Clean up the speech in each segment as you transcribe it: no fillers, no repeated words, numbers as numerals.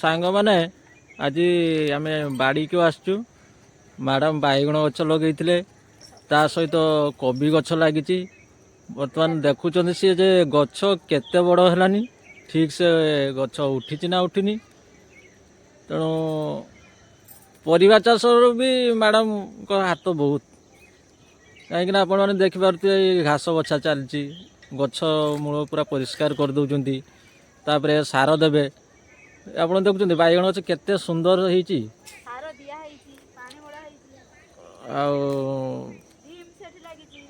ସାଙ୍ଗମାନେ, ଆଜି ଆମେ ବାଡ଼ିକୁ ଆସିଛୁ। ମ୍ୟାଡ଼ାମ୍ ବାଇଗଣ ଗଛ ଲଗେଇଥିଲେ, ତା ସହିତ କୋବି ଗଛ ଲାଗିଛି। ବର୍ତ୍ତମାନ ଦେଖୁଛନ୍ତି ସିଏ ଯେ ଗଛ କେତେ ବଡ଼ ହେଲାନି, ଠିକ୍ ସେ ଗଛ ଉଠିଛି ନା ଉଠିନି। ତେଣୁ ପରିବା ଚାଷର ବି ମ୍ୟାଡ଼ାମଙ୍କ ହାତ ବହୁତ, କାହିଁକିନା ଆପଣମାନେ ଦେଖିପାରୁଥିବେ, ଏଇ ଘାସ ବଛା ଚାଲିଛି, ଗଛ ମୂଳ ପୁରା ପରିଷ୍କାର କରିଦେଉଛନ୍ତି, ତାପରେ ସାର ଦେବେ। ଆପଣ ଦେଖୁଛନ୍ତି ବାଇଗଣ ଗଛ କେତେ ସୁନ୍ଦର ହେଇଛି। ସାର ଦିଆ ହେଇଛି, ପାଣି ମଡ଼ା ହେଇଛି। ଆଉ ବିମ୍ ସେଠି ଲାଗିଛି।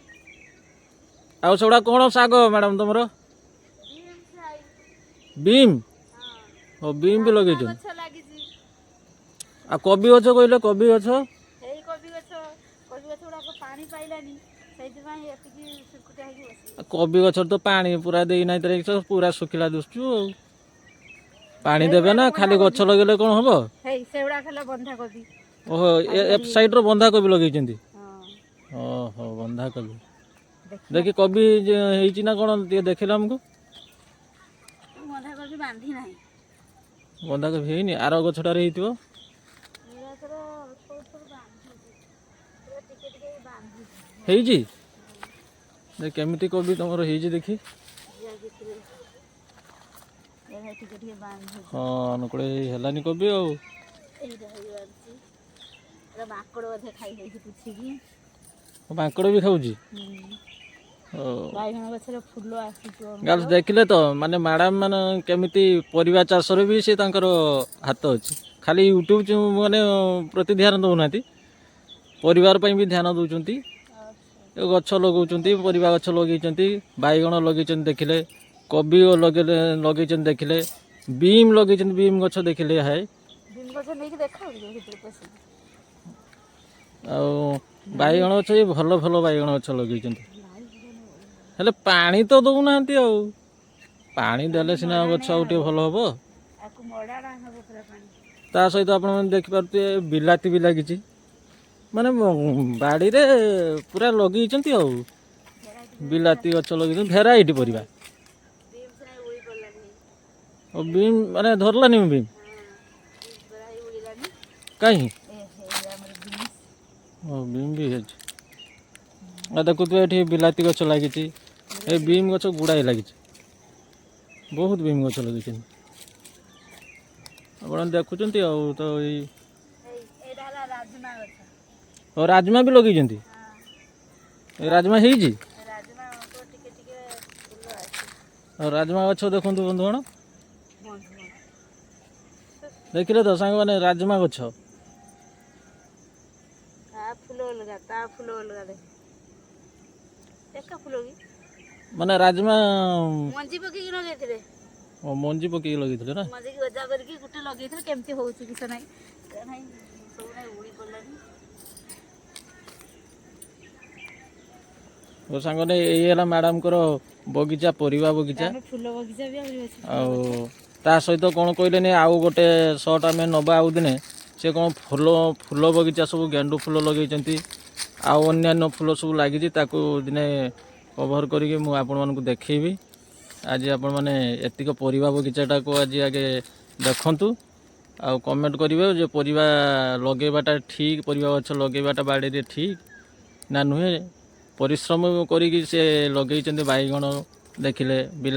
ଆଉ ସେଗୁଡ଼ା କ'ଣ ଶାଗ ମ୍ୟାଡ଼ାମ୍ ତମର? ବିମ୍ ସାଇ। ବିମ୍? ହଁ। ଓ, ବିମ୍ ବି ଲଗେଇଛନ୍ତି। ଗଛ ଲାଗିଛି। ଆଉ କୋବି ଗଛ କହିଲେ, କୋବି ଗଛ? ଏଇ କୋବି ଗଛ। କୋବି ଗଛ ଗୁଡାକ ପାଣି ପାଇଲାନି, ସେଇଥିପାଇଁ ଏତିକି ସୁକୁଟା ହେଇକି ବସି। ଆଉ କୋବି ଗଛରେ ତ ପାଣି ପୁରା ଦେଇନାହିଁ, ତ ପୁରା ଶୁଖିଲା ଦିଶୁଛୁ। ଆଉ ପାଣି ଦେବେ ନା, ଖାଲି ଗଛ ଲଗେଇଲେ କ'ଣ ହବ? ହେଇ, ସେଗୁଡାକ ହେଲା ବନ୍ଧାକୋବି। ଓହୋ, ଏ ସାଇଡ଼ର ବନ୍ଧାକୋବି ଲଗେଇଛନ୍ତି। ହଁ। ଓହୋ, ବନ୍ଧାକୋବି। ଦେଖି। ଦେଖି, କୋବି ଯେ ହେଇଛି ନା କ'ଣ ଟିକେ ଦେଖିଲ ଆମକୁ। ବନ୍ଧାକୋବି ବାନ୍ଧି ନାହିଁ। ବନ୍ଧାକୋବି ହେଇନି, ଆର ଗଛଟାରେ ହେଇଥିବ। ଏଗୁଡ଼ାକର ଅଳ୍ପ ଅଳ୍ପ ବାନ୍ଧୁଛି, ପୁରା ଟିକେ ଟିକେ ବାନ୍ଧୁଛି। ହେଇଛି। ଦେଖ, କେମିତି କୋବି ତମର ହେଇଛି ଦେଖି। ଏଇଟା ଟିକେ ଟିକେ ବାନ୍ଧୁଛି। ହଁ, ଅନୁକୂଳ ହେଲାନି କୋବି ଆଉ। ଏଇଟା ହେଇ ବାନ୍ଧୁଛି। ଏଇଟା ମାଙ୍କଡ଼ ବୋଧେ ଖାଇଯାଇଛି ପୁଛିକି। ମାଙ୍କଡ଼ ବି ଖାଉଛି? ଓ। ବାଇଗଣ ଗଛରେ ଫୁଲ ଆସୁଛି। ଗାର୍ଲସ, ଦେଖିଲେ ତ, ମାନେ ମ୍ୟାଡ଼ାମ ମାନେ କେମିତି ପରିବା ଚାଷରେ ବି ସେ ତାଙ୍କର ହାତ ଅଛି। ଖାଲି ୟୁଟ୍ୟୁବ ମାନେ ପ୍ରତି ଧ୍ୟାନ ଦେଉନାହାନ୍ତି, ପରିବାର ପାଇଁ ବି ଧ୍ୟାନ ଦେଉଛନ୍ତି। ଏ ଗଛ ଲଗାଉଛନ୍ତି, ପରିବା ଗଛ ଲଗେଇଛନ୍ତି, ବାଇଗଣ ଲଗେଇଛନ୍ତି ଦେଖିଲେ, କୋବି ଲଗେଇଲେ, ଲଗେଇଛନ୍ତି ଦେଖିଲେ, ବିମ୍ ଲଗେଇଛନ୍ତି, ବିମ୍ ଗଛ ଦେଖିଲେ ହାଏ। ବିମ୍ ଗଛ ନେଇକି ଦେଖାଉଛି ଭିତରେ ପଶିକି। ଆଉ ବାଇଗଣ ଗଛ ବି ଭଲ ଭଲ ବାଇଗଣ ଗଛ ଲଗେଇଛନ୍ତି, ହେଲେ ପାଣି ତ ଦେଉନାହାନ୍ତି। ଆଉ ପାଣି ଦେଲେ ସିନା ଗଛ ଆଉ ଟିକେ ଭଲ ହବ। ଆକୁ ମଡ଼ାଣା ହବ ପୁରା ପାଣି। ତା ସହିତ ଆପଣମାନେ ଦେଖିପାରୁଥିବେ, ବିଲାତି ବି ଲାଗିଛି। ମାନେ ବାଡ଼ିରେ ପୁରା ଲଗେଇଛନ୍ତି। ଆଉ ବିଲାତି ଗଛ ଲଗେଇଛନ୍ତି, ଭେରାଇଟି ପରିବା। ବିମ୍ ସିନା ଉଳି ପଡ଼ିଲାନି। ଆଉ ବିମ୍ ମାନେ ଧରିଲାନି ବିମ୍? ହଁ, ବିମ୍ ପୁରା ହେଇ ଉଳିଲାନି। କାହିଁ? ଏ ହେଇ, ଆମର ବିନ୍ସ। ଓ, ବିମ୍ ବି ହେଇଛି। ଆଉ ଦେଖୁଥିବେ, ଏଠି ବିଲାତି ଗଛ ଲାଗିଛି, ଏ ବିମ୍ ଗଛ ଗୁଡ଼ାଏ ଲାଗିଛି, ବହୁତ ବିମ୍ ଗଛ ଲଗେଇଛନ୍ତି, ଆପଣ ଦେଖୁଛନ୍ତି। ଆଉ ତ ଏଇ ଏଇ ଏଇଟା ହେଲା ରାଜମା ଗଛ। ଓ, ରାଜମା ବି ଲଗେଇଛନ୍ତି। ହଁ। ଏ ରାଜମା ହେଇଛି? ରାଜମା ଟିକେ ଟିକେ ଫୁଲ ଅଛି। ଆଉ ରାଜମା ଗଛ ଦେଖନ୍ତୁ ବନ୍ଧୁଗଣ। ବନ୍ଧୁ। ଦେଖିଲେ ତ ସାଙ୍ଗମାନେ, ରାଜମା ଗଛ। ତା ଫୁଲ ଅଲଗା, ତା ଫୁଲ ଅଲଗା, ଦେଖ, ଏକା ଫୁଲ କି? ମାନେ ରାଜମା। ମଞ୍ଜି ପକେଇକି ଲଗେଇଥିଲେ। ଓ, ମଞ୍ଜି ପକେଇକି ଲଗେଇଥିଲେ ନା? ମଞ୍ଜିକି ଗଜା କରିକି ଗୋଟେ ଲଗେଇଥିଲେ। କେମିତି ହଉଛି କିଛି ନାହିଁ, ନାହିଁ, ସବୁ ନାହିଁ, ଉଳି ପଡ଼ିଲାନି। ଓ ସାଙ୍ଗମାନେ, ଏଇ ହେଲା ମ୍ୟାଡ଼ାମଙ୍କର ବଗିଚା, ପରିବା ବଗିଚା। ଆମେ ଫୁଲ ବଗିଚା ବି ଆହୁରି ଅଛି। ଆଉ ତା ସହିତ କ'ଣ କହିଲେନି, ଆଉ ଗୋଟେ ସର୍ଟ ଆମେ ନେବା ଆଉ ଦିନେ। ସେ କ'ଣ ଫୁଲ ଫୁଲ ବଗିଚା ସବୁ, ଗେଣ୍ଡୁ ଫୁଲ ଲଗେଇଛନ୍ତି ଆଉ ଅନ୍ୟାନ୍ୟ ଫୁଲ ସବୁ ଲାଗିଛି। ତାକୁ ଦିନେ କଭର୍ କରିକି ମୁଁ ଆପଣମାନଙ୍କୁ ଦେଖେଇବି। ଆଜି ଆପଣମାନେ ଏତିକ ପରିବା ବଗିଚାଟାକୁ ଆଜି ଆଗେ ଦେଖନ୍ତୁ ଆଉ କମେଣ୍ଟ କରିବେ ଯେ ପରିବା ଲଗେଇବାଟା ଠିକ୍, ପରିବା ଗଛ ଲଗେଇବାଟା ବାଡ଼ିରେ ଠିକ୍ ନା ନୁହେଁ। ପରିଶ୍ରମ କରିକି ସେ ଲଗେଇଛନ୍ତି ବାଇଗଣ ଦେଖିଲେ, ବିଲା